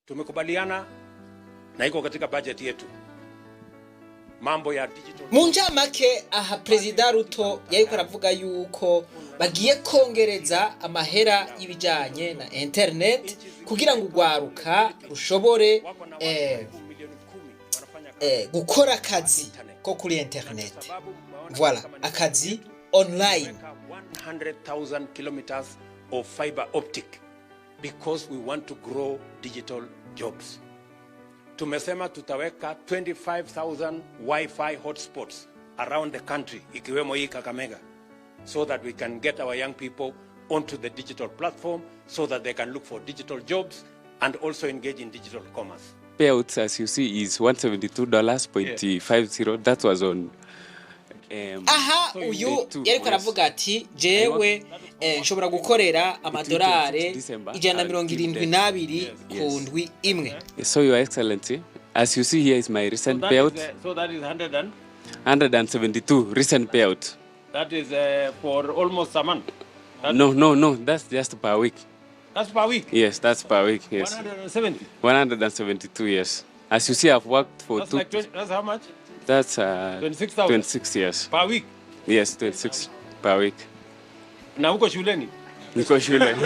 Tumekubaliana na iko katika budget yetu mambo ya digital. Mu ncamake, aha Perezida Ruto yariko aravuga yuko bagiye kongereza amahera y'ibijanye na internet kugira ngo urwaruka rushobore Wako na watu karibu milioni 10 wanafanya kazi gukora akazi ko kuri internet. Sababu mmeona Voilà, kama ni akazi online. Tumeweka 100,000 kilometers of fiber optic because we want to grow digital jobs. Tumesema tutaweka 25,000 Wi-Fi hotspots around the country, ikiwemo hii Kakamega, so that we can get our young people onto the digital platform so that they can look for digital jobs and also engage in digital commerce. Payouts, as you see, is $172.50. That was on Aha uyu yariko aravuga ati: "Jewe nshobora gukorera amadolari 172 ku ndwi imwe." So, Your Excellency, as you see, here is my recent That payout. is, so that is 100 and 172 recent payout. That is for almost a month. No, that's just per week. That's per week. Yes, that's per week. Yes. 170. 172, yes. As you see, I've worked for That's two. like 20, that's how much? That's 26,000. 26, yes. Per week. Yes, 26 per week. Na huko shuleni? Niko shule.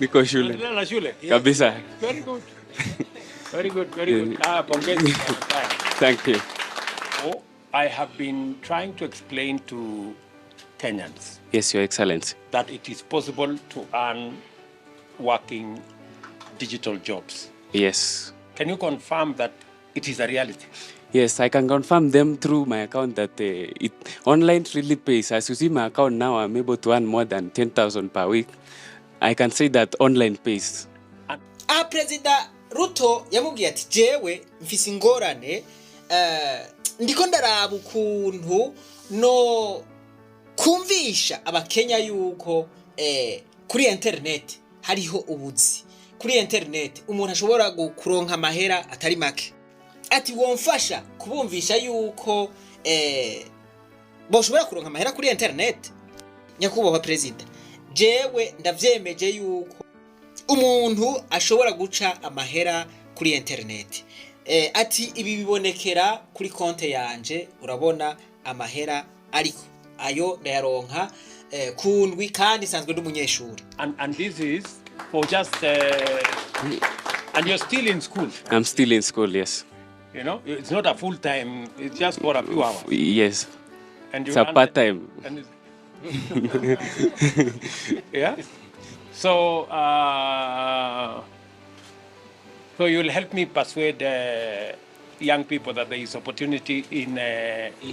Niko shule. Unaendelea na shule? Kabisa. Very good. Very good, very good. Ah, pongezi sana. Thank you. Oh, I have been trying to explain to Kenyans Yes, Your Excellency. That it is possible to earn working digital jobs. Yes. Can you confirm that it is a reality? Yes, I can confirm them through my account that it online really pays. As you see my account now, I'm able to earn more than 10,000 per week. I can say that online pays. Aha Perezida Ruto yamubwiye ati: "Jewe mfise ingorane, ndiko ndaraba ukuntu no kumvisha Abakenya yuko kuri internet hariho ubuzi, kuri internet umuntu ashobora kuronka amahera atari make." Ati: "Womfasha kubumvisha yuko boshobora kuronka amahera kuri internet?" Nyakubahwa Perezida, jewe ndavyemeje yuko umuntu ashobora guca amahera kuri internet. Ati: "Ibi bibonekera kuri konte yanje, urabona amahera ariko ayo ndayaronka ku ndwi kandi nsanzwe ndi umunyeshuri." And this is for just, and you're still in school. I'm still in school, yes. It's not a full time, it's just for a few hours. Yes. And you It's a earn part time. And yeah. So you'll help me persuade young people that there is opportunity in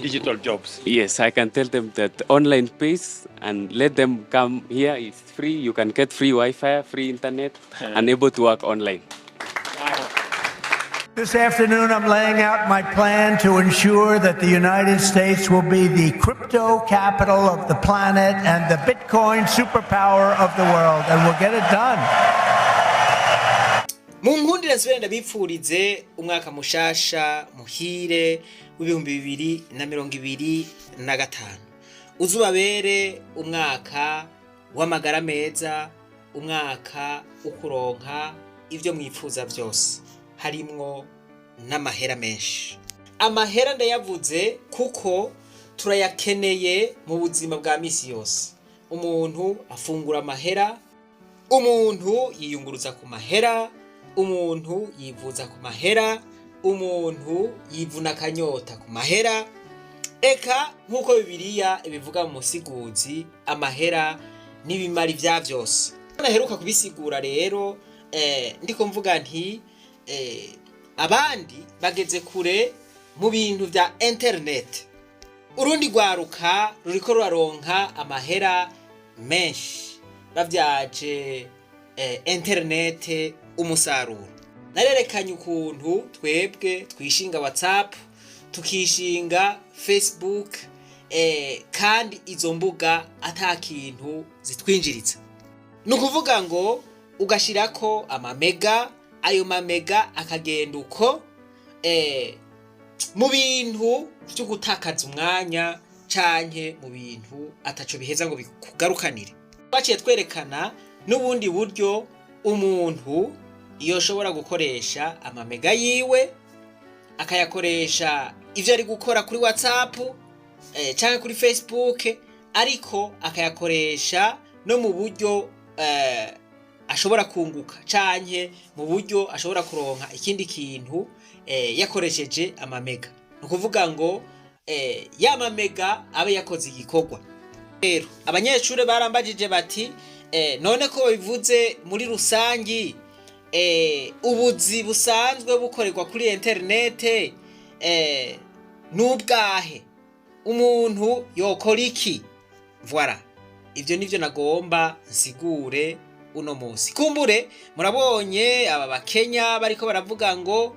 digital jobs. Yes, I can tell them that online pays and let them come here. It's free. You can get free Wi-Fi, free internet, and able to work online. This afternoon, I'm laying out my plan to ensure that the United States will be the crypto capital of the planet and the Bitcoin superpower of the world, and we'll get it done. Mu nkundira nsubire ndabipfurize umwaka mushasha muhire w'2025, uzubabere umwaka w'amagara meza, umwaka wo kuronka ibyo mwifuza byose, harimwo n'amahera menshi. Amahera ndayavuze kuko turayakeneye mu buzima bwa misi yose. Umuntu afungura amahera, umuntu yiyunguruza ku mahera, umuntu yivuza ku mahera, umuntu yivuna akanyota ku mahera. Eka nk'uko Bibiliya ibivuga mu Musiguzi, amahera n'ibimari vya vyose. Naheruka kubisigura rero, ndiko mvuga nti abandi bageze kure mu bintu vya internet, urundi rwaruka ruriko ruraronka amahera menshi bavyaje internet umusaruro. Narerekanye ukuntu twebwe twishinga WhatsApp, tukishinga Facebook, kandi izo mbuga ata kintu zitwinjiriza. Ni ukuvuga ngo ugashirako amamega, ayo mamega akagenda uko mu bintu vyo gutakaza umwanya canke mu bintu ataco biheza ngo bikugarukanire. Twaciye twerekana n'ubundi buryo umuntu Yoshobora gukoresha amamega yiwe, akayakoresha ivyo ari gukora kuri WhatsApp canke kuri Facebook, ariko akayakoresha no mu buryo ashobora kunguka canke mu buryo ashobora kuronka ikindi kintu yakoresheje amamega. Ni ukuvuga ngo ya mamega abe yakoze igikorwa. Rero abanyeshuri barambajije bati: "None ko babivuze muri rusangi, ubuzi busanzwe bukorerwa kuri interinete n'ubwahe? Umuntu yokora iki?" Voilà, ivyo nivyo nagomba nsigure uno munsi. Kumbure murabonye aba Bakenya bariko baravuga ngo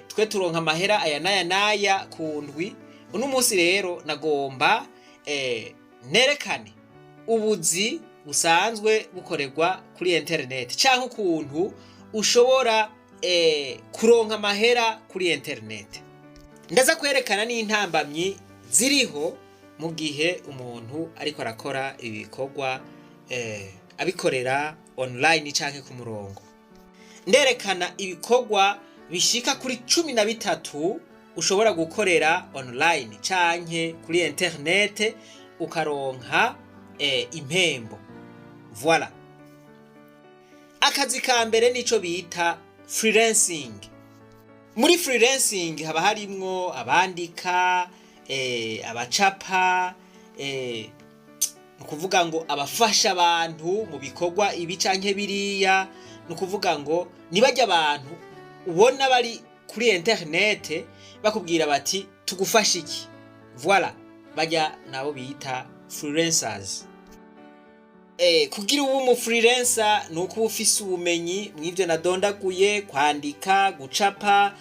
twe turonka amahera aya n'aya n'aya ku ndwi. Uno munsi rero nagomba nerekane ubuzi busanzwe bukorerwa kuri interineti canke ukuntu ushobora kuronka amahera kuri interineti. Ndaza kwerekana n'intambamyi ziriho mu gihe umuntu ariko arakora ibi bikorwa abikorera online canke ku murongo. Nderekana ibikorwa bishika kuri 13 ushobora gukorera online canke kuri internet ukaronka impembo. Voilà, akazi ka mbere nico bita freelancing. Muri freelancing haba harimwo abandika, abacapa, ni ukuvuga ngo abafasha abantu mu bikorwa ibi canke biriya. Ni ukuvuga ngo nibajya abantu ubona bari kuri internet bakubwira bati: "Tugufasha iki?" Voilà, bajya nabo bita freelancers. Kugira ubu umu freelancer ni uko uba ufise ubumenyi mw'ivyo nadondaguye: kwandika, gucapa,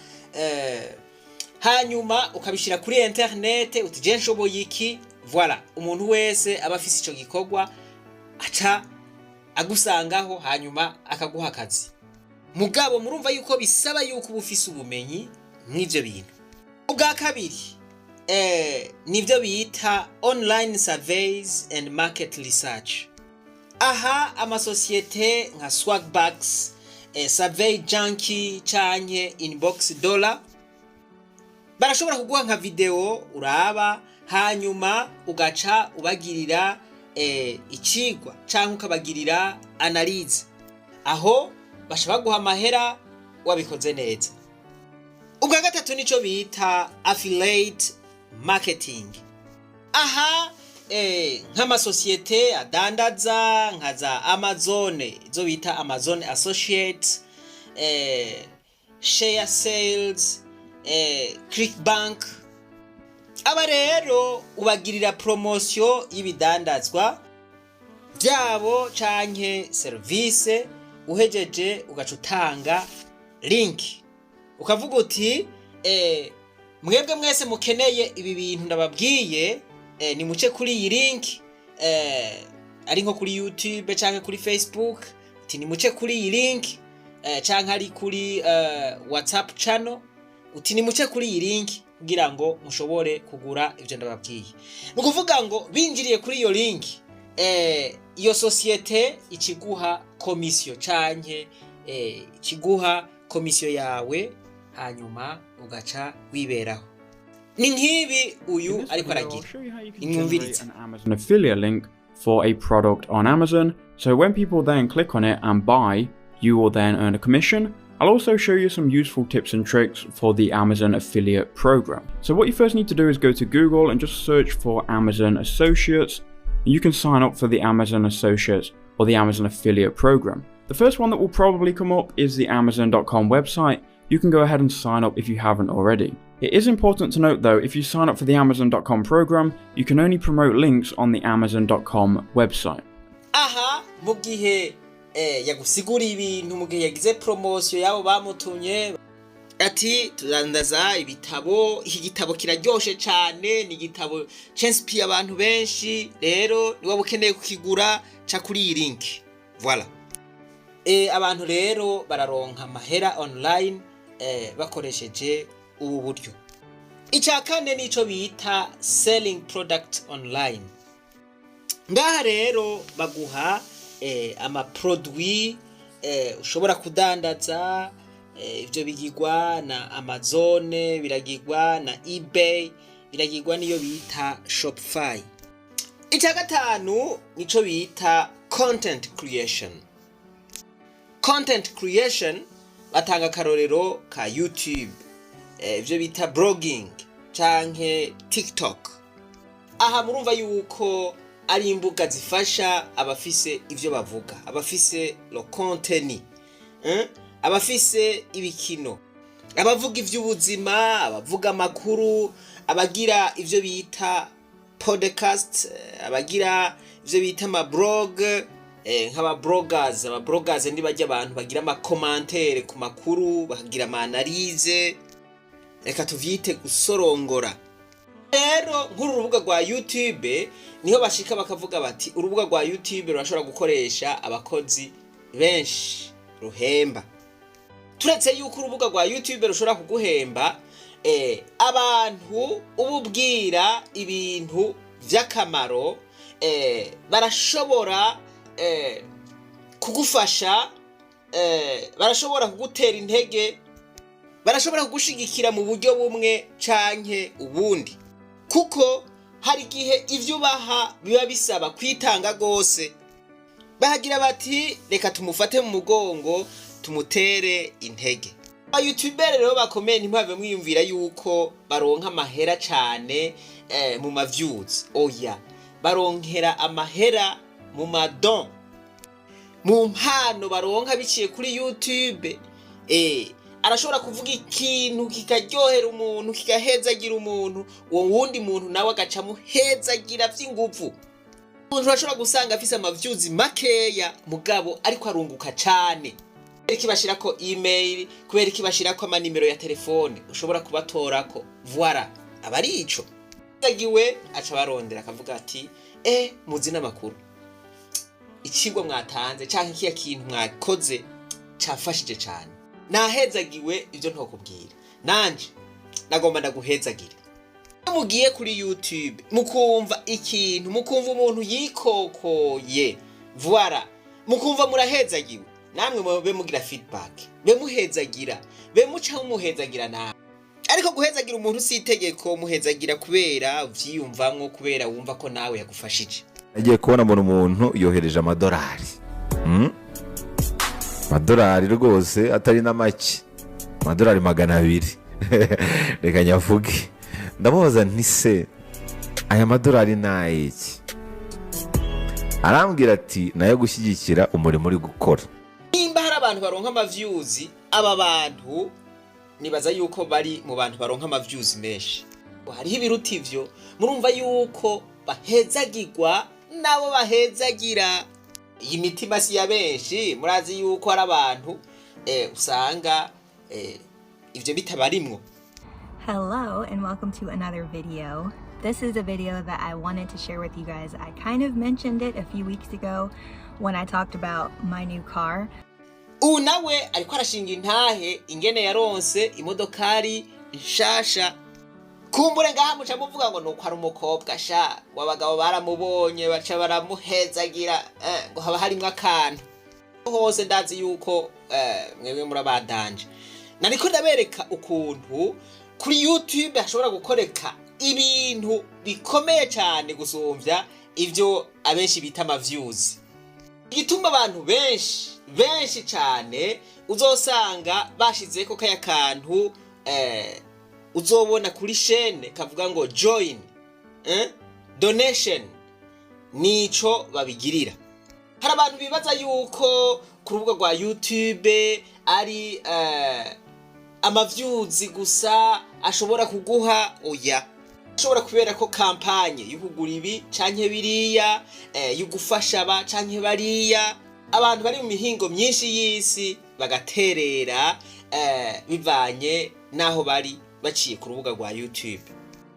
hanyuma ukabishira kuri internet uti: "Je nshoboye iki." Voilà, umuntu wese aba afise ico gikorwa aca agusangaho, hanyuma akaguha akazi. Mugabo murumva yuko bisaba yuko uba ufise ubumenyi mw'ivyo bintu. Ubwa kabiri nivyo bita online surveys and market research. Aha amasosiyete nka Swagbucks, Survey Junkie canke Inbox Dollar barashobora kuguha nka video uraba, hanyuma ugaca ubagirira icigwa canke ukabagirira analyse. Aho baca baguha amahera wabikoze neza. Ubwa gatatu nico bita affiliate marketing. Aha nk'amasosiyete adandaza nka za Amazon, izo bita Amazon Associates, Share Sales, Clickbank, aba rero ubagirira promotion y'ibidandazwa byabo canke serivise, uhejeje ugaca utanga link, ukavuga uti: "Mwebwe mwese mukeneye ibi bintu ndababwiye, nimuce kuri iyi link." Ari nko kuri YouTube canke kuri Facebook, uti: "Nimuce kuri iyi link," canke ari kuri WhatsApp channel, uti: "Nimuce kuri iyi link kugira ngo mushobore kugura ivyo ndababwiye." Ni ukuvuga ngo binjiriye kuri iyo link, iyo sosiyete ikiguha komisiyo canke ikiguha komisiyo yawe, hanyuma ugaca wiberaho. Ni nk'ibi uyu ariko aragira, nimwumvirize. An Amazon affiliate link for a product on Amazon. So when people then click on it and buy, you will then earn a commission. I'll also show you some useful tips and tricks for the Amazon affiliate program. So what you first need to do is go to Google and just search for Amazon Associates. You can sign up for the Amazon Associates or the Amazon affiliate program. The first one that will probably come up is the Amazon.com website. You can go ahead and sign up if you haven't already. It is important to note, though, if you sign up for the Amazon.com program, you can only promote links on the Amazon.com website. Aha mu gihe yagusiguriye ibintu, mu gihe yagize promotion yabo bamutumye, ati: "Tudandaza ibitabo, iki gitabo kiraryoshe cyane, ni igitabo c'inspiye abantu benshi, rero niwaba ukeneye kukigura ca kuri iyi link." Voilà, abantu rero bararonka amahera online bakoresheje ubu buryo. Icya kane nico bita selling product online. Ngaha rero baguha ama produit. ushobora kudandaza. Ivyo bigirwa na Amazon, biragirwa na eBay, biragirwa niyo bita Shopify. Icya gatanu nico bita content creation. Content creation, batanga akarorero ka YouTube, ivyo bita blogging canke TikTok. Aha murumva yuko ari imbuga zifasha abafise ivyo bavuga, abafise le contenu, Abafise ibikino, abavuga ivy'ubuzima, abavuga amakuru, abagira ivyo bita podcast, abagira ivyo bita amablog, nk'aba bloggers. Aba bloggers ni bajya abantu bagira amacommentaires ku makuru, bakagira ama analyses, reka tuvyite gusorongora. Rero nk'uru rubuga rwa YouTube niho bashika bakavuga bati urubuga rwa YouTube rurashobora gukoresha abakozi benshi ruhemba. Turetse yuko urubuga rwa YouTube rushobora kuguhemba, abantu ububwira ibintu vy'akamaro, barashobora kugufasha, barashobora kugutera intege, barashobora kugushigikira mu buryo bumwe canke ubundi, kuko hari igihe ivyo ubaha biba bisaba kwitanga rwose. Bahagira bati reka tumufate mu mugongo, tumutere intege. Abayutubere rero bakomeye, ntimwave mwiyumvira yuko baronka amahera cane mu maviews. Oya, baronkera amahera mu madons, mu mpano baronka biciye kuri YouTube. Arashobora kuvuga ikintu kikaryohera umuntu, kigahezagira umuntu, uwo wundi muntu nawe agaca amuhezagira vy'inguvu. Umuntu urashobora gusanga afise amaviews makeya, mugabo ariko arunguka cane. Kubera iki bashirako email? Kubera iki bashirako amanimero ya telefone ushobora kubatorako? Voilà, aba ari ico agiwe aca barondera, akavuga ati muzi n'amakuru, icigwa mwatanze canke kiya kintu mwakoze cafashije cane, nahezagiwe. Ivyo ntokubwira, nanje nagomba ndaguhezagire. Iyo mugiye kuri YouTube mukumva ikintu, mukumva umuntu yikokoye, voilà, mukumva murahezagiwe, namwe mube mugira feedback, be muhezagira, be muca mumuhezagira nawe. Ariko guhezagira umuntu si itegeko, muhezagira kubera uvyiyumvamwo, kubera wumva ko nawe yagufashije. Agiye kubona mbona umuntu yohereje amadolari. Amadolari rwose atari na make, amadolari 200, reka nyavuge. Ndamubaza nti se aya madolari ni ay'iki? Arambwira ati nayo gushyigikira umurimo uri gukora. Nimba hari abantu baronka amaviews, aba bantu nibaza yuko bari mu bantu baronka amaviews menshi. Hariho ibiruta ivyo. Murumva yuko bahezagirwa nabo bahezagira. Iyi mitima si ya benshi. Murazi yuko hari abantu usanga ivyo bitabarimwo. Hello and welcome to another video. This is a video that I wanted to share with you guys. I kind of mentioned it a few weeks ago when I talked about my new car. Ubu nawe ariko arashinga intahe ingene yaronse imodokari nshasha. Kumbure ngaha muca muvuga ngo nuko ari umukobwa sha, ngo abagabo baramubonye baca baramuhezagira, ngo haba harimwo akantu hose. Ndazi yuko mwebwe murabadanje. Nariko ndabereka ukuntu kuri YouTube hashobora gukoreka ibintu bikomeye cyane gusumvya ivyo abenshi bita amaviews. Igituma abantu benshi benshi cyane uzosanga bashizeko kaya kantu, uzobona kuri chaîne kavuga ngo join, donation, nico babigirira. Hari abantu bibaza yuko ku rubuga rwa YouTube ari amaviews gusa ashobora kuguha. Oya, ashobora kubera ko campagne yo kugura ibi canke biriya, yo gufasha aba canke bariya. Abantu bari mu mihingo myinshi y'isi bagaterera, bivanye n'aho bari, baciye ku rubuga rwa YouTube.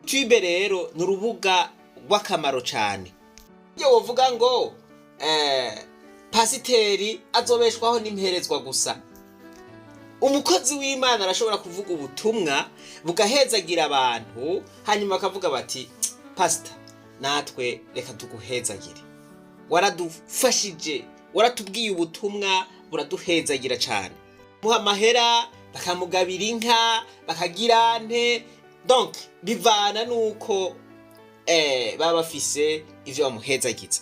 YouTube rero ni urubuga rw'akamaro cane. Iyo wovuga ngo pasiteri azobeshwaho n'imperezwa gusa, umukozi w'Imana arashobora kuvuga ubutumwa bugahezagira abantu, hanyuma bakavuga bati pasita, natwe reka tuguhezagire, waradufashije. Waratubwiye ubutumwa buraduhezagira cane. Muha amahera, bakamugabira inka, bakagira nte. Donc bivana nuko baba bafise ivyo bamuhezagiza.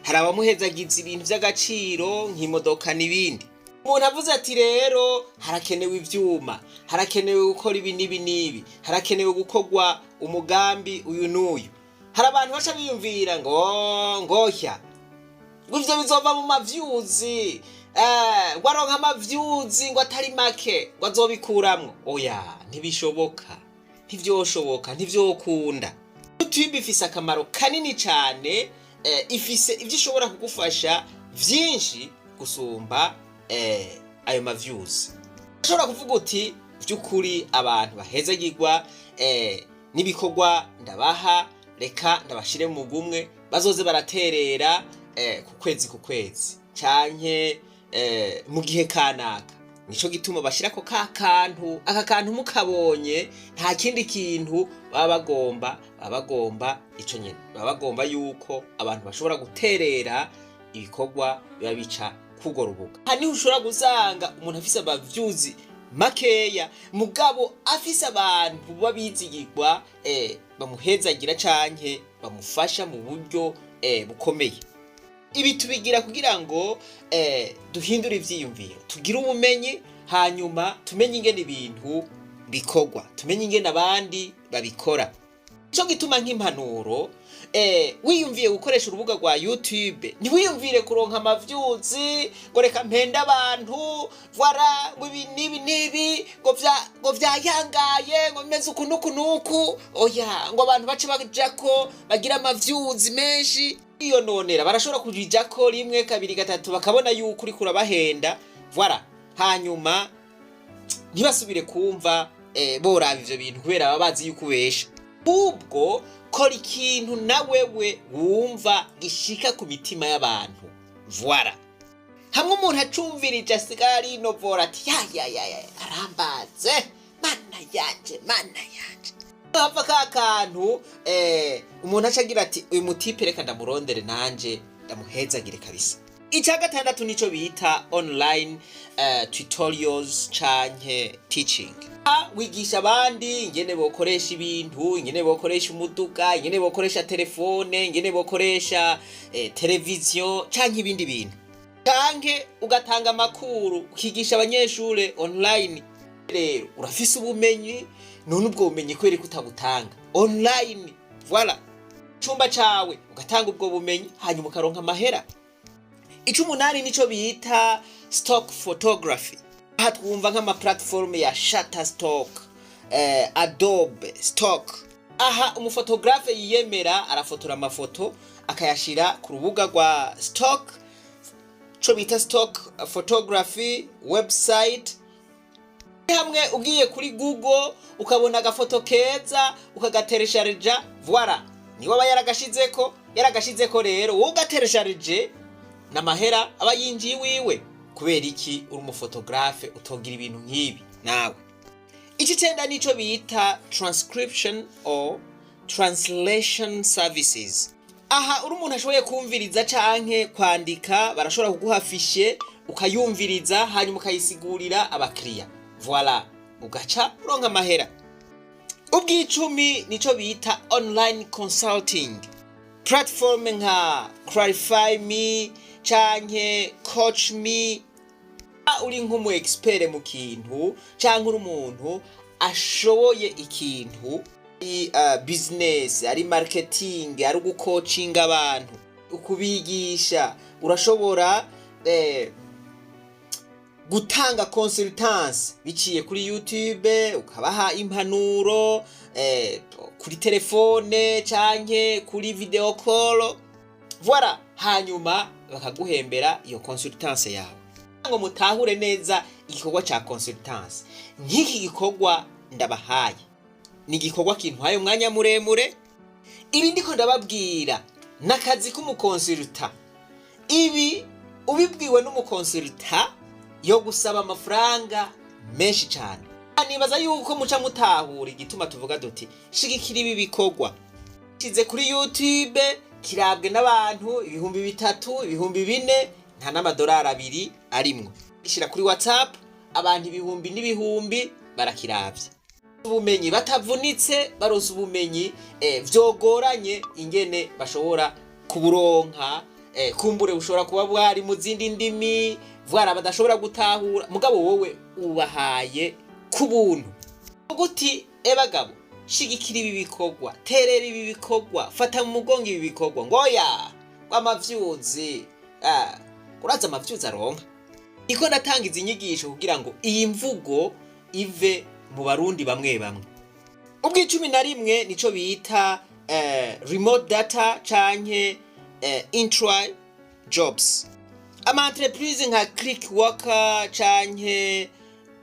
Hari abamuhezagiza ibintu vy'agaciro nk'imodoka n'ibindi. Umuntu avuze ati: "Rero harakenewe ivyuma, harakenewe gukora ibi n'ibi n'ibi, harakenewe gukorwa umugambi uyu n'uyu," hari abantu baca biyumvira ngo ngohya, ngo ivyo bizova mu ma views, ngo aronka ama views, ngo atari make, ngo azobikuramwo. Oya, ntibishoboka, ntivyoshoboka, ntivyokunda. YouTube ifise akamaro kanini cane, ifise ivyo ishobora kugufasha vyinshi gusumba ayo ma views. Ushobora kuvuga uti: "Vy'ukuri abantu bahezagirwa n'ibikorwa ndabaha, reka ndabashire mu gumwe bazoze baraterera ku kwezi ku kwezi canke mu gihe kanaka." Nico gituma bashirako ka kantu. Aka kantu mukabonye, nta kindi kintu baba bagomba, baba bagomba ico nyene, baba bagomba yuko abantu bashobora guterera ibikorwa biba bica kurwo rubuga. Aha niho ushobora gusanga umuntu afise ama views makeya, mugabo afise abantu babizigirwa bamuhezagira canke bamufasha mu buryo bukomeye. Ibi tubigira kugira ngo duhindure ivyiyumviro, tugire ubumenyi, hanyuma tumenye ingene ibintu bikorwa, tumenye ingene abandi babikora. Nico gituma nk'impanuro, wiyumviye gukoresha urubuga rwa YouTube, ntiwiyumvire kuronka ama views ngo reka mpende abantu, voilà, ngo ibi n'ibi n'ibi, ngo vyayangaye, ngo bimeze uku n'uku n'uku. Oya, ngo abantu bace bajako bagira ama views menshi. Iyononera barashobora kubijako rimwe, kabiri, gatatu, bakabona yuko uriko urabahenda, voilà, hanyuma ntibasubire kumva boraba ivyo bintu kubera baba bazi yuko ubesha. Ahubwo kora ikintu na wewe wumva gishika ku mitima y'abantu, voilà. Hamwe umuntu acumvirije asigara arinovora ati: "Ya ya ya ya, arambaze, Mana yanje, Mana yanje." Hava ka kantu umuntu aca agira ati: "Uyu mu type reka ndamurondere nanje ndamuhezagire kabisa." Icya gatandatu nico bita online tutorials canke teaching. Wigisha abandi ingene bokoresha ibintu, ingene bokoresha umuduga, ingene bokoresha telefone, ingene bokoresha televiziyo canke ibindi bintu, canke ugatanga amakuru, ukigisha abanyeshure online. Rero urafise ubumenyi, none ubwo bumenyi kubera ko utabutanga online? Voilà, cumba cawe ugatanga ubwo bumenyi, hanyuma ukaronka amahera. Icumunani nico bita stock photography. Aha twumva nk'ama platform ya Shutterstock, Adobe Stock. Aha umu photographe yiyemera arafotora amafoto akayashira ku rubuga rwa stock, co bita stock photography website. Hamwe ugiye kuri Google ukabona agafoto keza, ukagateresharija, voilà, niwe aba yaragashizeko. Yaragashizeko rero, wowe ugateresharije, n'amahera aba yinjiye iwiwe. Kubera iki uri umu photographe utogira ibintu nk'ibi nawe? Iki cenda nico bita transcription or translation services. Aha uri umuntu ashoboye kumviriza canke kwandika, barashobora kuguha fichier ukayumviriza, hanyuma ukayisigurira abakiriya, voilà, ugaca uronka amahera. Ubw'icumi nico bita online consulting. Platform nka Clarify Me canke Coach Me. Uri nk'umu expert mu kintu canke uri umuntu ashoboye ikintu, ari business, ari marketing, ari ugukocinga abantu, ukubigisha, urashobora gutanga consultance biciye kuri YouTube, ukabaha impanuro kuri telefone canke kuri video call, voilà, hanyuma bakaguhembera iyo consultance yawe. Ngo mutahure neza igikorwa ca consultance, nk'iki gikorwa ndabahaye ni igikorwa kintwaye umwanya muremure. Ibi ndiko ndababwira n'akazi k'umu consultant. Ibi ubibwiwe n'umu consultant yo gusaba amafaranga menshi cyane. Nibaza yuko muca mutahura igituma tuvuga duti: "Shigikira ibi bikorwa." Shize kuri YouTube kirabwe n'abantu 3000, 4000. Nta n'amadolari 2 arimwo. Ishyira kuri WhatsApp, abantu ibihumbi n'ibihumbi barakiravye. Ubumenyi batavunitse, baronse ubumenyi vyogoranye ingene bashobora kuburonka. Kumbure bushobora kuba bwari mu zindi ndimi, vwara badashobora gutahura, mugabo wowe ubahaye ku buntu. Uguti ebagabo, shigikira ibi bikorwa, terera ibi bikorwa, fata mu mugongo ibi bikorwa, ngoya amavyuzi, uraza amavyuzi aronka. Iko natanga izi nyigisho kugira ngo iyi mvugo ive mu Barundi bamwe bamwe. Ubw'icumi na rimwe nico bita remote data canke intra jobs. Ama entreprise nka Clickworker canke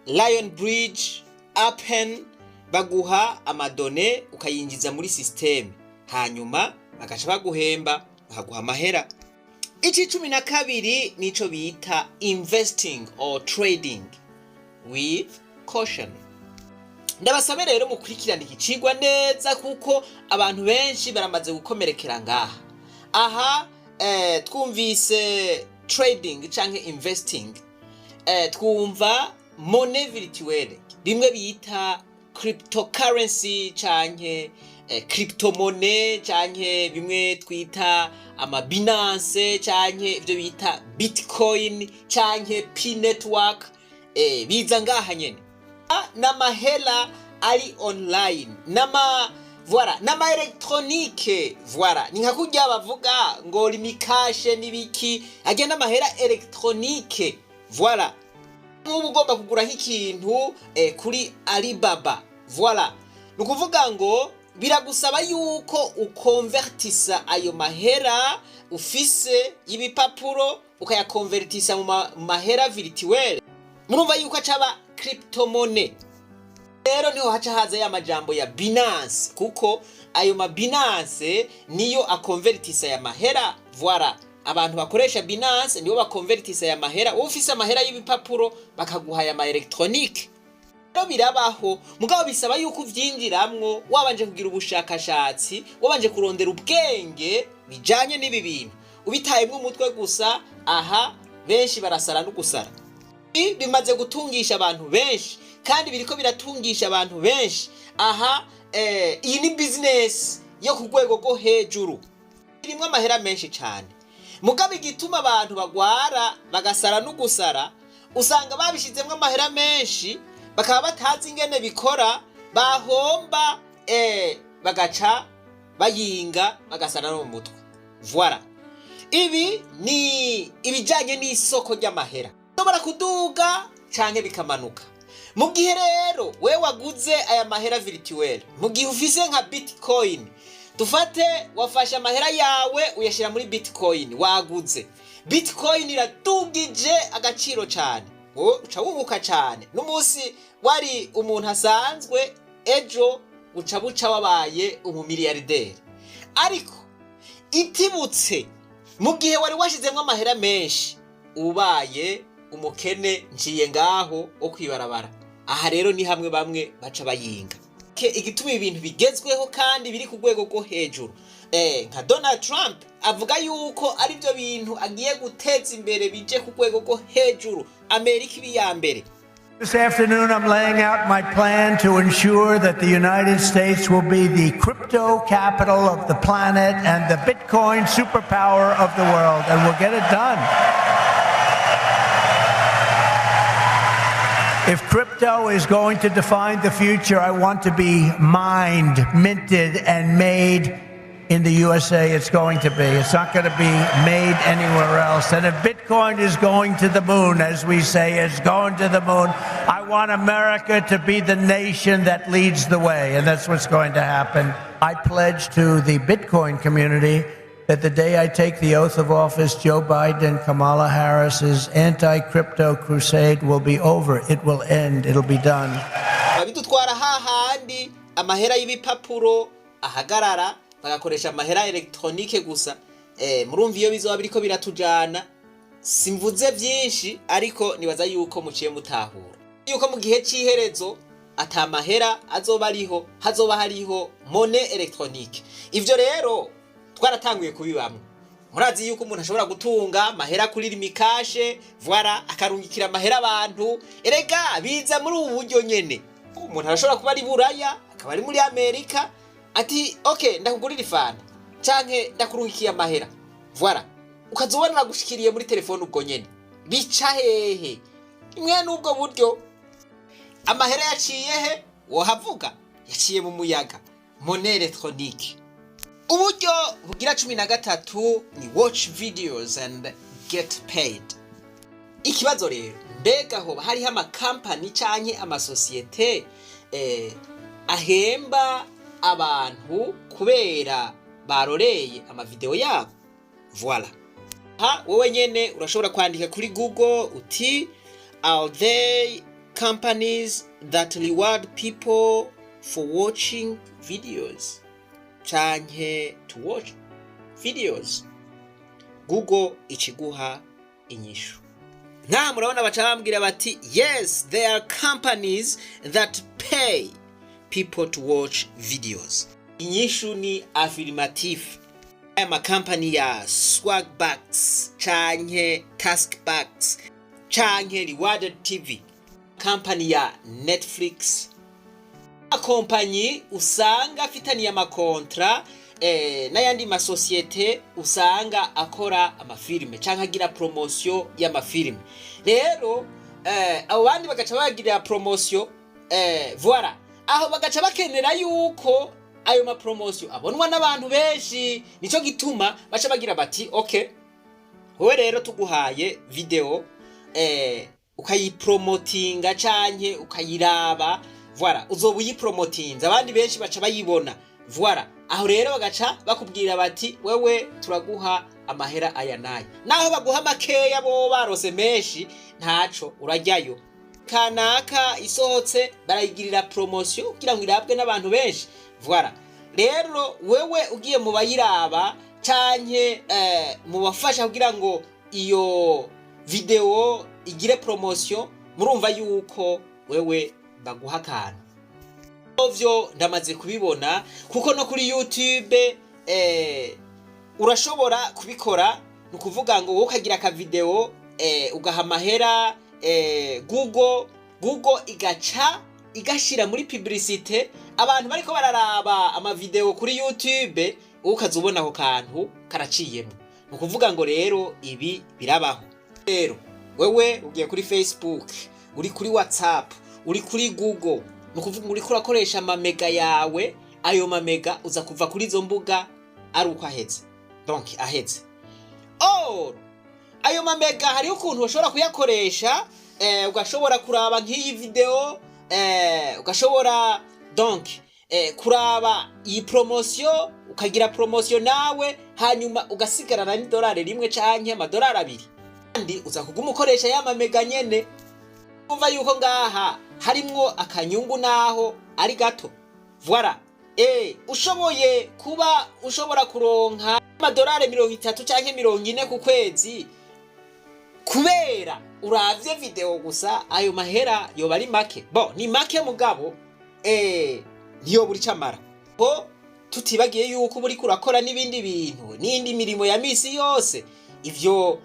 Lion Bridge, Appen, baguha ama données ukayinjiza muri système, hanyuma bagaca baguhemba, bakaguha amahera. Ici 12 nico bita investing or trading with caution. Ndabasabe rero mukurikirana iki cigwa neza, kuko abantu benshi baramaze gukomerekera ngaha. Aha twumvise trading canke investing, twumva monnaie virtuelle, bimwe bita cryptocurrency canke cryptomonnaie, canke bimwe twita ama Binance, canke ibyo bita Bitcoin canke P network, biza ngaha nyene. N'amahera ari online, n'ama voilà, n'ama électronique. Voilà, ni nka kurya bavuga ngo Lumicash n'ibiki, ajya n'amahera électronique. Voilà, nk'ubu ugomba kugura nk'ikintu kuri Alibaba, voilà, ni ukuvuga ngo biragusaba yuko ukonvertisa ayo mahera ufise y'ibipapuro, ukayakonvertisa mu mahera virtuelle. Murumva yuko acaba cryptomonnaie. Rero niho haca haza ya majambo ya Binance, kuko ayo ma Binance niyo akonvertisa aya mahera. Voilà, abantu bakoresha Binance nibo bakonvertisa aya mahera. Wowe ufise amahera y'ibipapuro, bakaguha aya ma électronique. Rero birabaho, mugabo bisaba yuko uvyinjiramwo wabanje kugira ubushakashatsi, wabanje kurondera ubwenge bijanye n'ibi bintu. Ubitayemwo umutwe gusa, aha benshi barasara no gusara. Ibi bimaze gutungisha abantu benshi kandi biriko biratungisha abantu benshi. Aha iyi ni business yo ku rwego rwo hejuru, irimwo amahera menshi cyane. Mugabo igituma abantu bagwara bagasara no gusara, usanga babishizemwo amahera menshi, bakaba batazi ingene bikora, bahomba bagaca bayinga, bagasara no mu mutwe. Voilà, ibi ni ibijyanye n'isoko ry'amahera, bishobora kuduga canke bikamanuka. Mu gihe rero we waguze aya mahera virtuelle, mu gihe ufise nka Bitcoin, dufate wafashe amahera yawe uyashyira muri Bitcoin, waguze Bitcoin, iradugije agaciro cyane, wowe uca wunguka cyane. N'umunsi wari umuntu asanzwe, ejo uca buca wabaye umumiliyarideri. Ariko itibutse, mu gihe wari washyizemo amahera menshi, ubaye umukene nciye ngaho wo kwibarabara. Aha rero ni hamwe bamwe baca bayinga. Igituma ibintu bigezweho kandi biri ku rwego rwo hejuru, nka Donald Trump avuga yuko ari byo bintu agiye guteza imbere, bije ku rwego rwo hejuru, Amerika ibi ya mbere. This afternoon, I'm laying out my plan to ensure that the United States will be the crypto capital of the planet and the Bitcoin superpower of the world, and we'll get it done. If crypto is going to define the future, I want to be mined, minted, and made in the USA. It's going to be. It's not going to be made anywhere else. And if Bitcoin is going to the moon, as we say, it's going to the moon, I want America to be the nation that leads the way. And that's what's going to happen. I pledge to the Bitcoin community that the day I take the oath of office, Joe Biden and Kamala Harris's anti crypto crusade will be over. It will end. It'll be done. Babidutwara hahandi amahera y'ibipapuro ahagarara, bagakoresha amahera électronique gusa. Murumva iyo bizoba biriko biratujana. Simvuze byinshi, ariko nibaza yuko muciye mutahura yuko mu gihe c'iherezo ata mahera azoba ariho, hazoba hariho monnaie électronique. Ivyo rero twaratanguye kubibamwo. Murazi yuko umuntu ashobora gutunga amahera kuri Lumicash, voilà, akarungikira amahera abantu. Erega biza muri ubu buryo nyene. Umuntu arashobora kuba ari Buraya, akaba ari muri Amerika, ati: "Ok, ndakugurira ifanta canke ndakurungikiye amahera." Voilà, ukaza ubona nagushikiriye muri telefone ubwo nyene. Bica hehe? Imwe n'ubwo buryo. Amahera yaciye he? Wohavuga yaciye mu muyaga, monnaie électronique. Uburyo bugira 13 ni watch videos and get paid. Ikibazo rero, mbega hoba hariho amakampani canke amasosiyete ahemba abantu kubera baroreye amavideo yabo? Voilà, ha wowe nyene urashobora kwandika kuri Google uti: "Are there companies that reward people for watching videos?" canke "to watch videos". Google ikiguha inyishu. Nkaha murabona baca bambwira bati: "Yes, there are companies that pay people to watch videos." Inyishu ni affirmative. Aya makampani ya Swagbucks canke Taskbucks canke Rewarded TV, kampani ya Netflix, akompanyi usanga afitaniye amakontra n'ayandi masosiyete usanga akora amafilime canke agira promotion y'amafilime. Rero abo bandi bagaca bagirira promotion, voilà, aho bagaca bakenera yuko ayo mapromotion abonwa n'abantu benshi. Nico gituma baca bagira bati: "Ok, wowe rero tuguhaye video, ukayipromotinga canke ukayiraba, voilà, uzoba uyipromotinze, abandi benshi baca bayibona." Voilà, aho rero bagaca bakubwira bati: "Wewe turaguha amahera aya n'aya." Naho baguha makeya, bo barose menshi, ntaco urajyayo. Kanaka isohotse, barayigirira promotion kugira ngo irabwe n'abantu benshi. Voilà, rero wewe ugiye mu bayiraba canke mu bafasha kugira ngo iyo video igire promotion, murumva yuko wewe baguha akantu. Vyo ndamaze kubibona, kuko no kuri YouTube urashobora kubikora. Ni ukuvuga ngo wowe ukagira akavideo, ugaha amahera Google, Google igaca igashira muri publicité abantu bariko bararaba amavideo kuri YouTube, wowe ukaza ubona ako kantu karaciyemo. Ni ukuvuga ngo rero ibi birabaho. Rero wewe ugiye kuri Facebook, uri kuri WhatsApp, uri kuri Google, ni ukuvuga ngo uriko urakoresha amamega yawe. Ayo mamega uza kuva kuri izo mbuga ari uko aheze, donc aheze. Or ayo mamega hariho ukuntu ushobora kuyakoresha, ugashobora kuraba nk'iyi video, ugashobora donc kuraba iyi promotion, ukagira promotion nawe, hanyuma ugasigarana n'idolari 1 canke amadolari 2, kandi uza kuguma ukoresha ya mamega nyene. Umva yuko ngaha harimwo akanyungu naho ari gato. Voilà, ushoboye kuba ushobora kuronka amadolari 30 canke 40 ku kwezi kubera uravye video gusa, ayo mahera yoba ari make? Bo ni make, mugabo ntiyobura icamara ko tutibagiye yuko uba uriko urakora n'ibindi bintu n'indi mirimo ya misi yose. Ivyo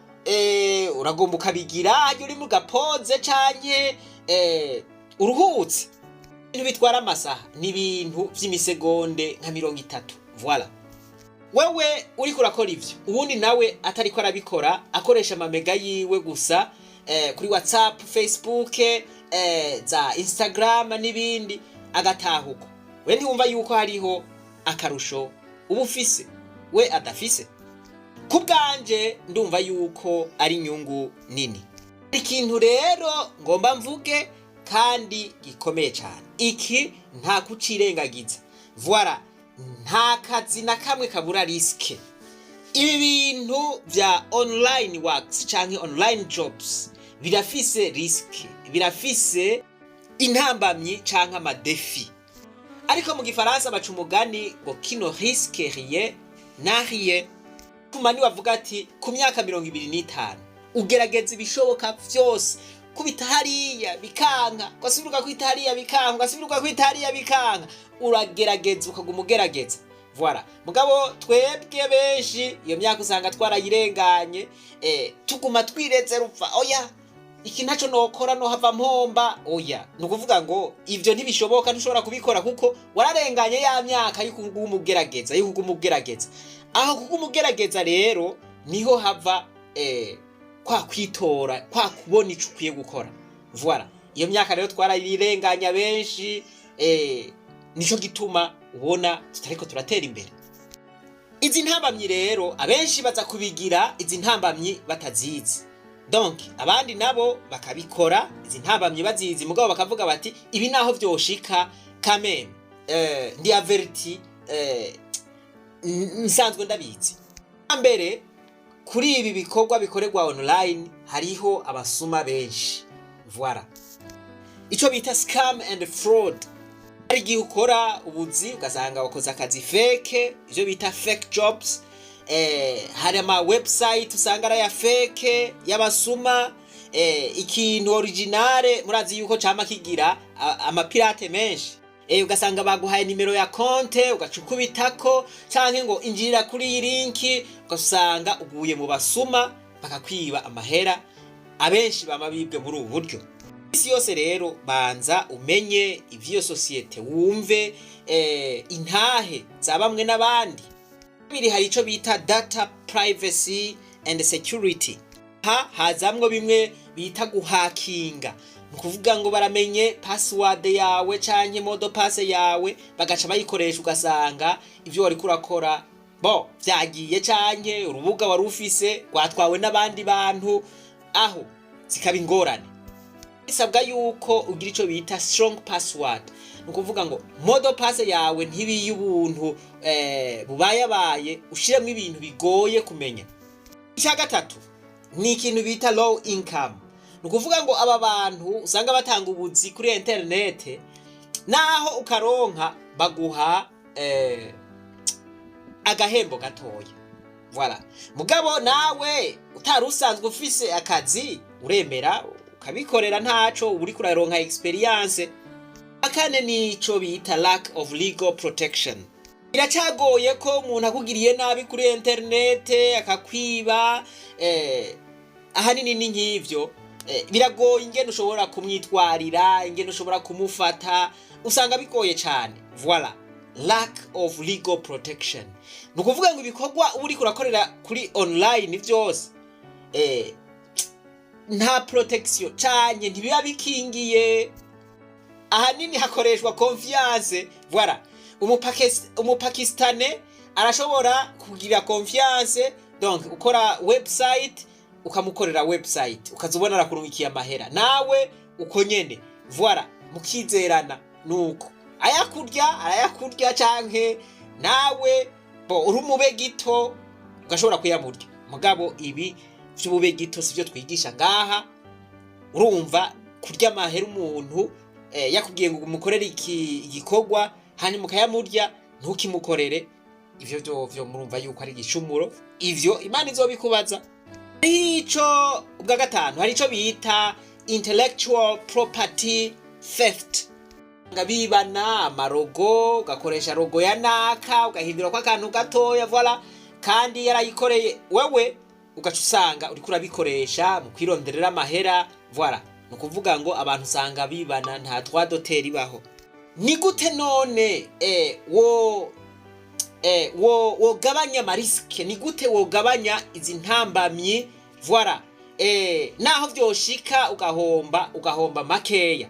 uragomba ukabigira harya uri mu gapoze canke uruhutse. Ibintu bitwara amasaha ni ibintu vy'imisegonde nka 30. Voilà, wewe uriko urakora ivyo, uwundi nawe atariko arabikora, akoresha amamega yiwe gusa kuri WhatsApp, Facebook, za Instagram n'ibindi, agatahuko. We ntiwumva yuko hariho akarusho uba ufise we adafise? Ku bwanje ndumva yuko ari inyungu nini. Ikintu rero ngomba mvuge kandi gikomeye cyane, iki nta kucirengagiza. Voilà, nta kazi na kamwe kabura risque. Ibi bintu vya online works canke online jobs birafise risque, birafise intambamyi canke amadéfis. Ariko mu gifaransa baca umugani ngo: "Qui ne risque rien n'a rien." Kumani bavuga ati ku myaka 25 ugerageza ibishoboka vyose, kubita hariya bikanka, ugasubira ugakwita hariya bikanka, ugasubira ugakwita hariya bikanka, uragerageza, ukaguma ugerageza. Voilà. Mugabo twebwe benshi iyo myaka usanga twarayirenganye, tuguma twireze rupfa: "Oya, iki ntaco nokora, no hava mpomba." Oya, ni ukuvuga ngo ivyo ntibishoboka, ntushobora kubikora kuko wararenganye ya myaka y'ukuguma ugerageza, y'ukuguma ugerageza. Aho kuguma ugerageza rero niho hava kwa kwitora, kwa kubona ico ukwiye gukora. Voilà. Iyo myaka rero twarayirenganya benshi, nico gituma ubona tutariko turatera imbere. Izi ntambamyi rero abenshi baza kubigira izi ntambamyi batazizi. Donc abandi nabo bakabikora izi ntambamyi bazizi, mugabo bakavuga bati: "Ibi naho vyoshika kameme, ndi averti, nsanzwe ndabizi." Mbere kuri ibi bikorwa bikorerwa online hariho abasuma benshi. Voilà, ico bita scam and fraud. Hari igihe ukora ubuzi ugasanga wakoze akazi fake, ivyo bita fake jobs. Hari ama website usanga ari aya fake y'abasuma. Ikintu originale murazi yuko cama kigira amapirate menshi. Ugasanga baguhaye nimero ya konte, ugaca ukubitako, canke ngo injirira kuri iyi linki, ugasanga uguye mu basuma bakakwiba amahera. Abenshi bama bibwe muri ubu buryo. Isi yose rero banza umenye ivy'iyo sosiyete, wumve intahe za bamwe n'abandi. Biri hari ico bita data privacy and security. Ha hazamwo bimwe bita guhakinga, ni ukuvuga ngo baramenye password yawe canke mot de passe yawe, bagaca bayikoresha, ugasanga ivyo wariko urakora bo vyagiye, canke urubuga wari ufise rwatwawe n'abandi bantu. Aho zikaba ingorane. Bisabwa yuko ugira ico bita strong password, ni ukuvuga ngo mot de passe yawe ntibiye ubuntu bubayabaye, ushiremo ibintu bigoye kumenya. Icya gatatu ni ikintu bita low income. Ni ukuvuga ngo aba bantu usanga batanga ubuzi kuri interinete, naho ukaronka baguha agahembo gatoya. Voilà. Mugabo nawe utari usanzwe ufise akazi, uremera ukabikorera, ntaco uba uriko uraronka experience. Akane nico bita lack of legal protection. Biracagoye ko umuntu akugiriye nabi kuri interinete akakwiba, ahanini ni nk'ivyo, biragoye ingene ushobora kumwitwarira, ingene ushobora kumufata, usanga bigoye cane. Voilà, lack of legal protection. Ni ukuvuga ngo ibikorwa uba uriko urakorera kuri online vyose, nta protection canke ntibiba bikingiye. Ahanini hakoreshwa confiance. Voilà. Umupakistane arashobora kugira confiance, donc ukora website ukamukorera website, ukaza ubona arakurungikiye amahera, nawe uko nyene. Voilà, mukizerana, nuko ayakurya arayakurya, canke nawe bo uri umube gito ugashobora kuyamurya. Mugabo ibi vy'ubube gito sivyo twigisha ngaha. Urumva, kurya amahera umuntu yakubwiye ngo umukorere iki igikorwa, hanyuma ukayamurya ntukimukorere, ivyo vyovyo murumva yuko ari igicumuro. Ivyo Imana izobikubaza. Ico ubwa gatanu, hari ico bita intellectual property theft. Nga bibana amalogo, ugakoresha logo ya naka, ugahindura ko akantu gatoya. Voilà, kandi yarayikoreye wewe, ugaca usanga uriko urabikoresha mu kwironderera amahera. Voilà, ni ukuvuga ngo abantu usanga bibana, nta droit d'auteur ibaho. Ni gute none wo wogabanya amarisques? Ni gute wogabanya izi ntambamyi? Voilà, naho vyoshika ugahomba, ugahomba makeya,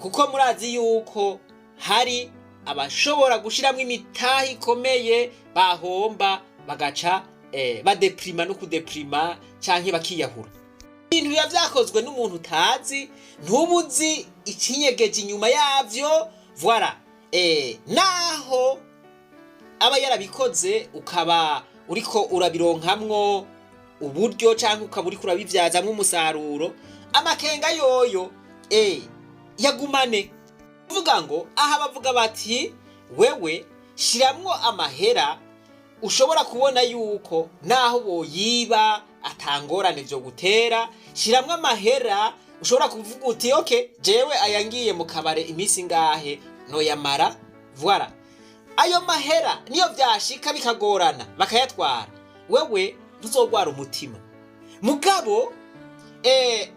kuko murazi yuko hari abashobora gushiramwo imitahe ikomeye, bahomba bagaca badeprima no kudeprima canke bakiyahura. Ibintu biba vyakozwe n'umuntu utazi, ntubuzi ikinyegeje inyuma yavyo. Voilà, naho aba yarabikoze, ukaba uriko urabironkamwo uburyo canke ukaba uriko urabivyazamwo umusaruro, amakenga yoyo yagumane. Kuvuga ngo aha bavuga bati: "Wewe shiramwo amahera ushobora kubona yuko naho boyiba atangorane vyo gutera. Shiramwo amahera ushobora kuvuga uti: 'Okay, jewe aya ngiye mu kabare iminsi ngahe noyamara.'" Voilà. Ayo mahera niyo vyashika bikagorana bakayatwara, wewe ntuzogwara umutima. Mugabo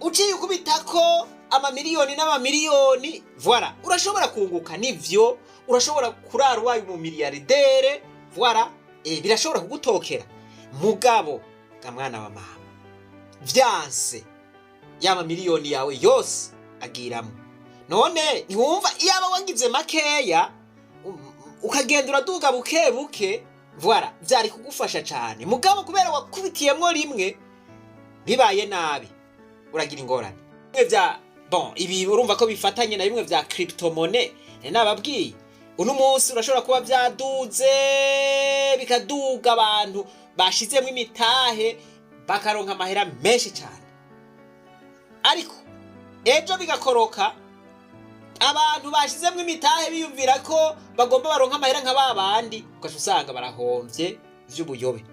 uciye ukubitako amamiliyoni n'amamiliyoni, voilà, urashobora kunguka, nivyo, urashobora kurara ubaye umumiliyardere, voilà, birashobora kugutokera. Mugabo ga mwana wa mama, vyanse, ya mamiliyoni yawe yose agiramo. None ntiwumva, iyaba wagize makeya, ukagenda uraduga buke buke, voilà, vyari kugufasha cane. Mugabo kubera wakubitiyemwo rimwe, bibaye nabi uragira ingorane. Bimwe vya, bon, ibi urumva ko bifatanye na bimwe vya cryptomonnaie nababwiye. Uno munsi urashobora kuba vyaduze, bikaduga, abantu bashizemo imitahe bakaronka amahera menshi cyane, ariko ejo bigakoroka, abantu bashizemo imitahe biyumvira ko bagomba baronka amahera nka ba bandi, ugaca usanga barahomvye vy'ubuyobe.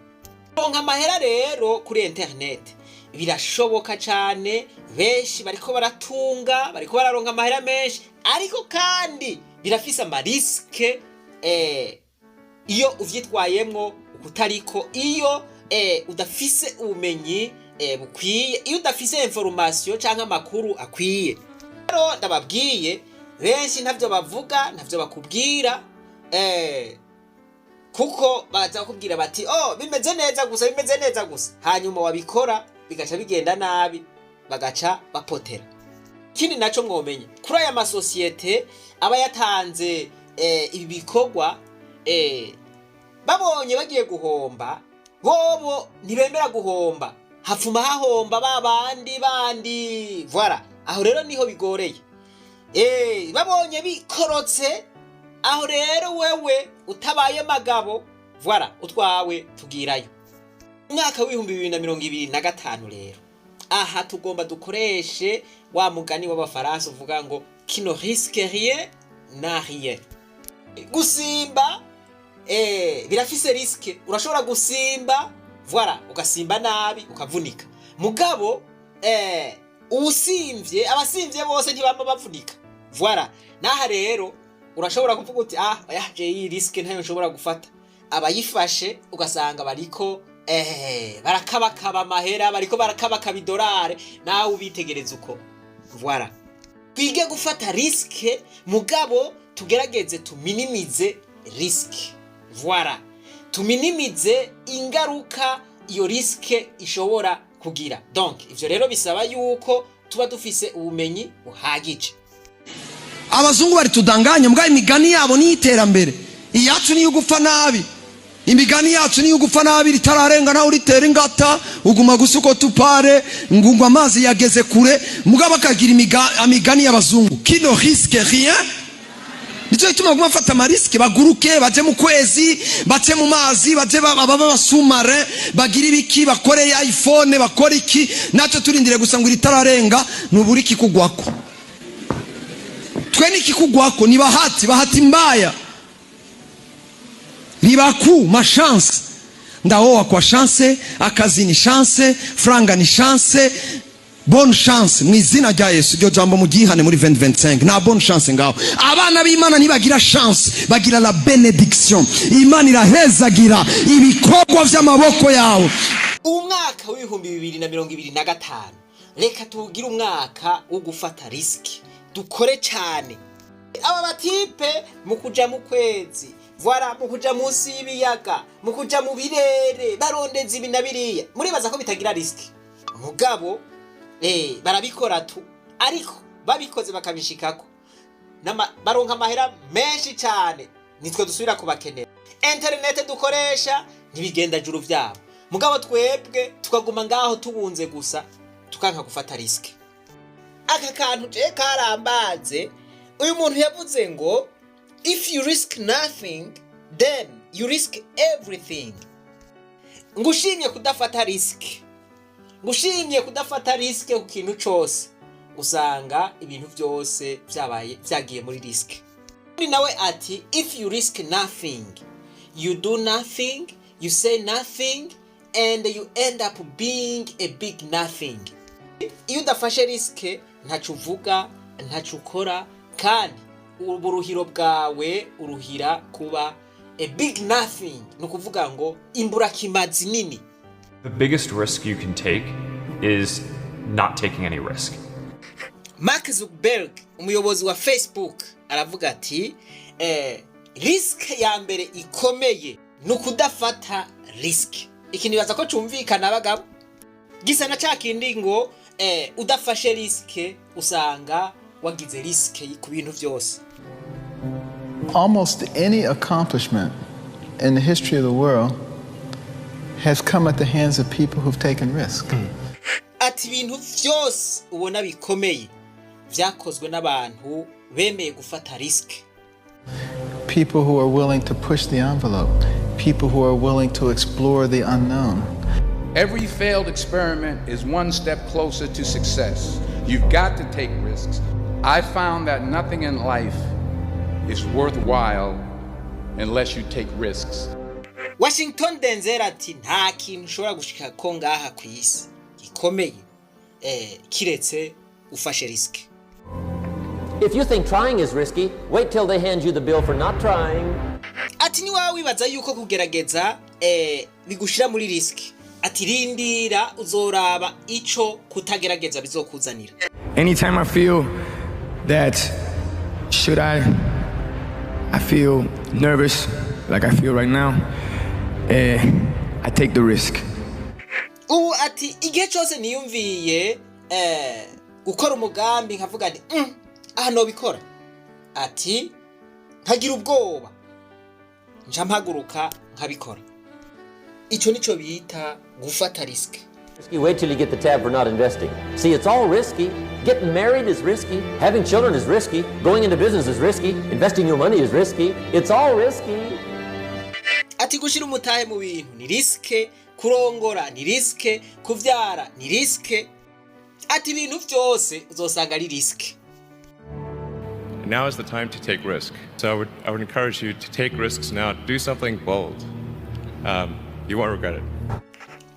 Kuronka amahera rero kuri internet birashoboka cyane, benshi bariko baratunga, bariko bararonka amahera menshi, ariko kandi birafise ama risques iyo uvyitwayemwo ukutariko, iyo udafise ubumenyi bukwiye, iyo udafise information canke amakuru akwiye. Rero ndababwiye, benshi ntavyo bavuga, ntavyo bakubwira, kuko baza bakubwira bati: "Oh, bimeze neza gusa, bimeze neza gusa." Hanyuma wabikora bigaca bigenda nabi, bagaca bapotera. Ikindi naco mwomenya kuri aya masosiyete aba yatanze ibi bikorwa, babonye bagiye guhomba, bobo ntibemera guhomba, hapfuma hahomba ba bandi bandi, voilà. Aho rero niho bigoreye. Babonye bikorotse, aho rero wewe utabaye magabo, voilà, utwawe tugirayo. Umwaka w'2025 rero, aha tugomba dukoreshe wa mugani w'Abafaransa uvuga ngo: "Qui ne risque rien n'a rien." Gusimba birafise risque. Urashobora gusimba, voilà, ugasimba nabi ukavunika. Mugabo uwusimvye, abasimvye bose ntibama bavunika, voilà. Naha rero urashobora kuvuga uti: "Ah, oya, je iyi risque ntayo nshobora gufata." Abayifashe ugasanga bariko barakabakaba amahera, bariko barakabakaba idolare, nawe ubitegereza uko, voilà. Twige gufata risque, mugabo tugerageze tuminimize risque, voilà, tuminimize ingaruka iyo risque ishobora kugira. Donc ivyo rero bisaba yuko tuba dufise ubumenyi buhagije. Abazungu bari tudanganya mbwa, imigani yabo ni iterambere, iyacu niyo gupfa nabi. Imigani yacu niyo gupfa nabi, ritararenga nawe uritera ingata, uguma gusa uko tupare ngo amazi yageze kure. Mugabo bakagira imigani y'abazungu: "Qui ne risque rien." Nicyo gituma baguma bafata ama risques, baguruke baje mu kwezi, bace mu mazi, baje babe abasumare, bagire ibiki, bakore iPhone, bakore iki. Natwe turindire gusa ngo iritararenga nubura ikikugwako. Twe nikikugwako ni bahati, bahati mbaya, ribaku ma chance. Ndaoa kwa chance, akazi ni chance, franga ni chance, bonne chance. Mu izina rya Yesu, iryo jambo mugihane muri 2025. Nta bonne chance ngaho. Abana b'Imana ntibagira chance, bagira la bénédiction. Imana irahezagira ibikorwa vy'amaboko yawe. Umwaka w'2025, reka tuwugire umwaka wo gufata risque, dukore cyane. Aba ba types mu kuja mu kwezi, voilà, mu kuja munsi y'ibiyaga, mu kuja mu birere barondeza ibi na biriya, muribaza ko bitagira risque? Mugabo barabikora tu, ariko babikoze bakabishikako, baronka amahera menshi cyane. Nitwe dusubira kubakenera. Internet dukoresha ntibigenda juru vyabo, mugabo twebwe tukaguma ngaho tubunze gusa, tukanka gufata risque. Aka kantu je karambaze. Uyu muntu yavuze ngo: "If you risk nothing, then you risk everything." Ngushimye kudafata risque, ngushimye kudafata risque ku kintu cose, usanga ibintu byose byabaye byagiye muri risque. Undi nawe ati: "If you risk nothing, you do nothing, you say nothing, and you end up being a big nothing." Iyo udafashe risque, ntaco uvuga, ntaco ukora, kandi uburuhiro bwawe uruhira kuba A big nothing, ni ukuvuga ngo imburakimazi nini. The biggest risk you can take is not taking any risk. Mark Zuckerberg, umuyobozi wa Facebook, aravuga ati risk ya mbere ikomeye ni ukudafata risk. Iki nibaza ko cumvikana, abagabo, gisa na ca kindi ngo udafashe risk usanga wagize risk ku bintu vyose. Almost any accomplishment in the history of the world has come at the hands of people who've taken risk. Ati ibintu vyose ubona bikomeye vyakozwe n'abantu bemeye gufata risk. People who are willing to push the envelope, people who are willing to explore the unknown. Every failed experiment is one step closer to success. You've got to take risks. I found that nothing in life is worthwhile unless you take risks. Washington Denzel ati nta kintu ushobora gushika ko ngaha ku isi gikomeye kiretse ufashe risk. If you think trying is risky, wait till they hand you the bill for not trying. Ati niwaba wibaza yuko kugerageza bigushira muri risk, ati rindira uzoraba ico kutagerageza bizokuzanira. Anytime I feel that should I feel nervous like I feel right now, I take the risk. Ubu ati igihe cyose niyumviye gukora umugambi nkavuga nti aha nobikora, ati nkagira ubwoba, nca mpaguruka nkabikora. Ico nico bita gufata risk. Risky, wait till you get the tab for not investing. See, it's all risky. Getting married is risky. Having children is risky. Going into business is risky. Investing your money is risky. It's all risky. Ati gushira umutahe mu bintu ni risk, kurongora ni risk, kuvyara ni risk. Ati ibintu vyose uzosanga ari risk. Now is the time to take risk. So I would encourage you to take risks now. Do something bold. You won't regret it.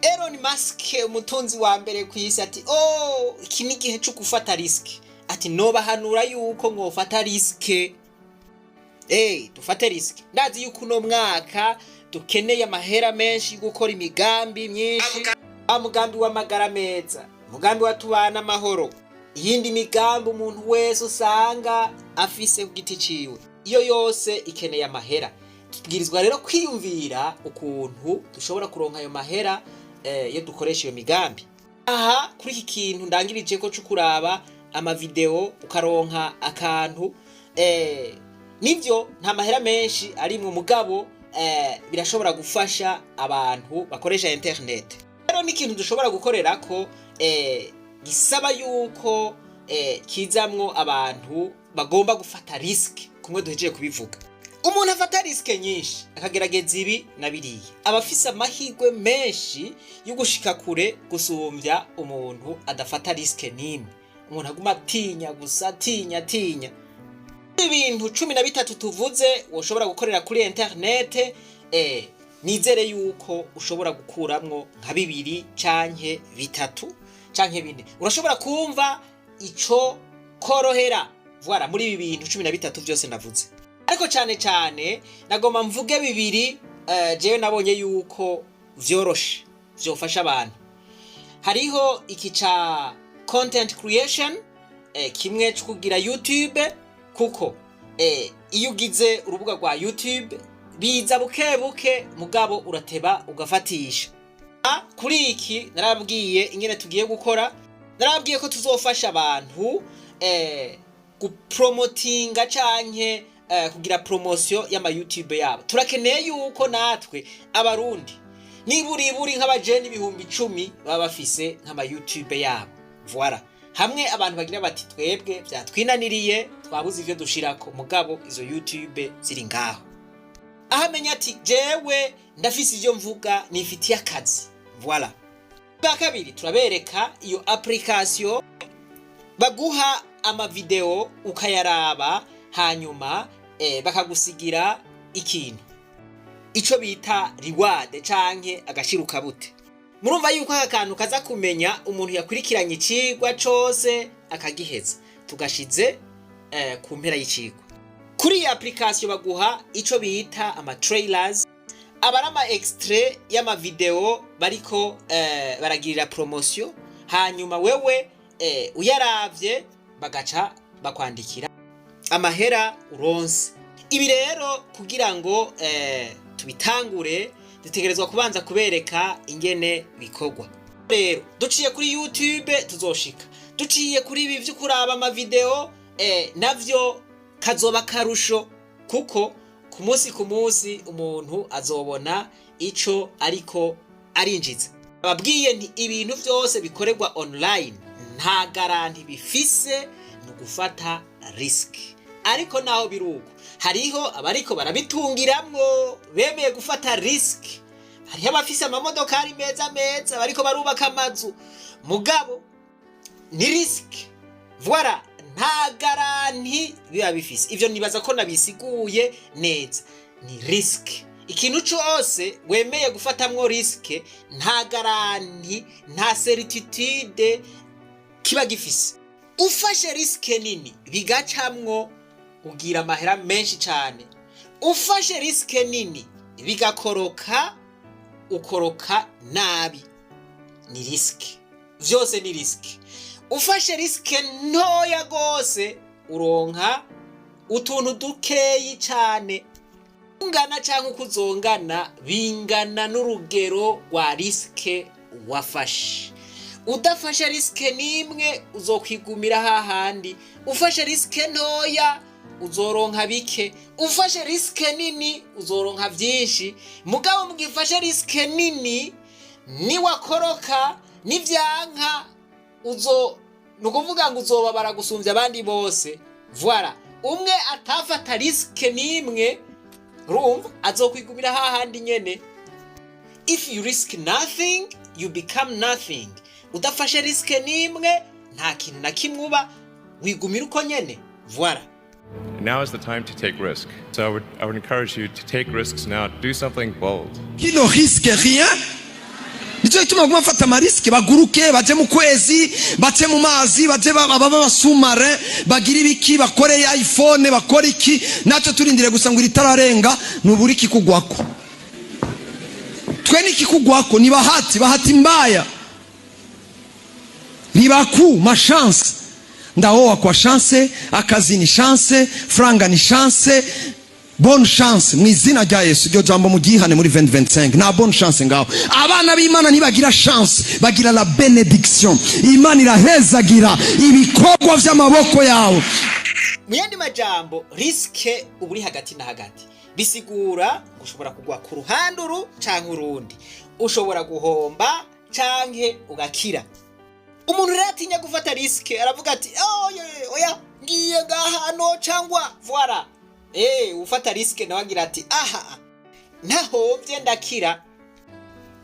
Elon Musk, umutunzi wa mbere ku isi, ati oh, iki ni igihe cyo gufata risk. Ati nobahanura yuko mwofata risk. Dufate risk. Ndazi yuko uno mwaka dukeneye amahera menshi yo gukora imigambi myinshi, wa mugambi w'amagara meza, umugambi wa tubana amahoro, iyindi migambi umuntu wese usanga afise ku giti ciwe, iyo yose ikeneye amahera. Tubwirizwa rero kwiyumvira ukuntu dushobora kuronka ayo mahera iyo dukoresha iyo migambi. Aha kuri iki kintu ndangirije ko co kuraba amavideo ukaronka akantu, nivyo nta mahera menshi arimwo, mugabo birashobora gufasha abantu bakoresha internet. Rero ni ikintu dushobora gukorerako gisaba yuko kizamwo abantu bagomba gufata risk. Kumwe duhejeje kubivuga, umuntu afata risk nyinshi akagerageza ibi na biriya aba afise amahirwe menshi yo gushika kure gusumbya umuntu adafata risk n'imwe, umuntu aguma atinya gusa, atinya, atinya. Ibintu 13 tuvuze woshobora gukorera kuri internet, nizere yuko ushobora gukuramwo nka bibiri canke bitatu canke bine. Urashobora kumva ico korohera, voilà, muri ibi bintu 13 byose navuze. Ariko cane cane nagomba mvuge bibiri jewe nabonye yuko vyoroshe, vyofasha abantu. Hariho iki ca content creation, kimwe co kugira YouTube, kuko iyo ugize urubuga rwa YouTube biza buke buke, mugabo urateba ugafatisha. Kuri iki narabwiye ingene tugiye gukora, narabwiye ko tuzofasha abantu gupromotinga canke kugira promotion y'ama YouTube yabo. Turakeneye yuko natwe Abarundi niburiburi nk'abajeni 10,000 baba bafise nk'ama YouTube yabo, voilà, hamwe abantu bagira bati twebwe vyatwinaniriye, twabuze ivyo dushirako, mugabo izo YouTube ziri ngaho, aho amenya ati jewe ndafise ivyo mvuga, nifitiye akazi, voilà. Bwa kabiri, turabereka iyo application baguha amavideo ukayaraba, hanyuma bakagusigira ikintu ico bita reward canke agashirukabute. Murumva yuko aka kantu kaza kumenya umuntu yakurikiranye icigwa cose akagiheza, tugashize ku mpera y'icigwa. Kuri iyi application baguha ico bita ama trailers, aba ari ama extrait y'amavideo bariko baragirira promotion. Hanyuma wewe uyaravye, bagaca bakwandikira amahera uronse. Ibi rero kugira ngo tubitangure, dutegerezwa kubanza kubereka ingene bikorwa. Rero duciye kuri YouTube, tuzoshika duciye kuri ibi vyo kuraba amavideo, navyo kazoba karusho, kuko ku munsi ku munsi umuntu azobona ico ariko arinjiza. Ababwiye nti ibintu vyose bikorerwa online nta garantie bifise, ni ugufata risque. Ariko naho biruko, hariho abariko barabitungiramwo bemeye gufata risque. Hariho abafise amamodokari meza meza, bariko barubaka amazu, mugabo ni risque. Voilà, nta garantie biba bifise. Ivyo nibaza ko nabisiguye neza. Ni risque. Ikintu cose wemeye gufatamwo risque, nta garantie, nta certitude kiba gifise. Ufashe risque nini bigacamwo, ugira amahera menshi cane. Ufashe risque nini bigakoroka, ukoroka nabi. Ni risque, vyose ni risque. Ufashe risque ntoya gose, uronka utuntu dukeyi cane. Ungana canke uko uzongana bingana n'urugero rwa risque wafashe. Udafashe risque n'imwe, uzokwigumira hahandi. Ufashe risque ntoya, uzoronka bike. Ufashe risque nini, uzoronka vyinshi. Mugabo mugihe ufashe risque nini, niwakoroka, nivyanka, uzo ni ukuvuga ngo uzobabara gusumvya abandi bose. Voilà, umwe atafata risque n'imwe, urumva azokwigumira hahandi nyene. If you risk nothing, you become nothing. Udafashe risque n'imwe, nta kintu na kimwe uba, wigumira uko nyene. Voilà. Now is the time to take risk. So I would encourage you to take risks now. Do something bold. Qui ne risque rien, nicyo gituma baguma bafata ama risques, baguruke baje mu kwezi, bace mu mazi, baje babe abasumare, bagire ibiki, bakore iPhone, bakore iki. Natwe turindire gusa ngo iritararenga nubura ikikugwako. Twe nikikugwako ni bahati, bahati mbaya ribaku ma chance. Ndaoa kwa chance, akazi ni chance, franga ni chance. Bonne chance mu izina rya Yesu. Iryo jambo mugihane muri 2025. Nta bonne chance ngaho. Abana b'Imana ntibagira chance, bagira la bénédiction. Imana irahezagira ibikorwa vy'amaboko yawe. Mu yandi majambo, risque uba uri hagati na hagati, bisigura ngo ushobora kugwa ku ruhande uru canke urundi, ushobora guhomba canke ugakira. Umuntu rero atinya gufata risque, aravuga ati: "Oh, oya, ngiye ngahano cangwa." Voilà, ufata risque nawe agira ati: "Aha ntahovye, ndakira."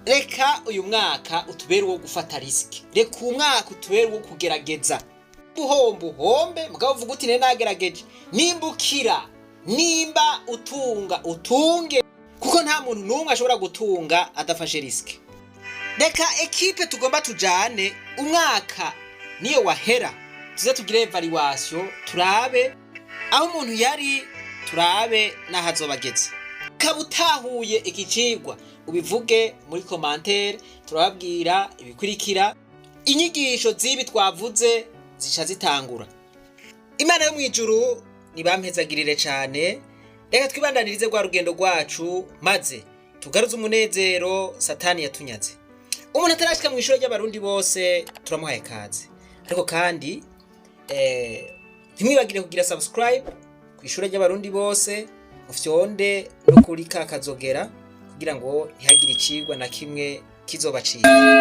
Reka uyu mwaka utubere uwo gufata risque, reka uyu mwaka utubere uwo kugerageza. Uhomba uhombe, mugabo uvuga uti: "Nari nagerageje." Nimba ukira, nimba utunga, utunge, kuko nta muntu n'umwe ashobora gutunga adafashe risque. Reka équipe tugomba tujane umwaka niyo wahera, tuze tugire évaluation, turabe aho umuntu yari, turabe n'aho azoba ageze. Kaba utahuye iki cigwa, ubivuge muri commentaire. Turababwira ibikurikira, inyigisho z'ibi twavuze zica zitangura. Imana yo mu ijuru nibampezagirire cane. Reka twibandanirize rwa rugendo rwacu, maze tugaruze umunezero Satani yatunyaze. Umuntu atarashika mu ishuri ry'Abarundi bose, turamuhaye kaze. Ariko kandi ntimwibagire kugira subscribe ku ishuri ry'Abarundi bose, ufyonde no kuri ka kazogera kugira ngo ntihagire icigwa na kimwe kizobacika.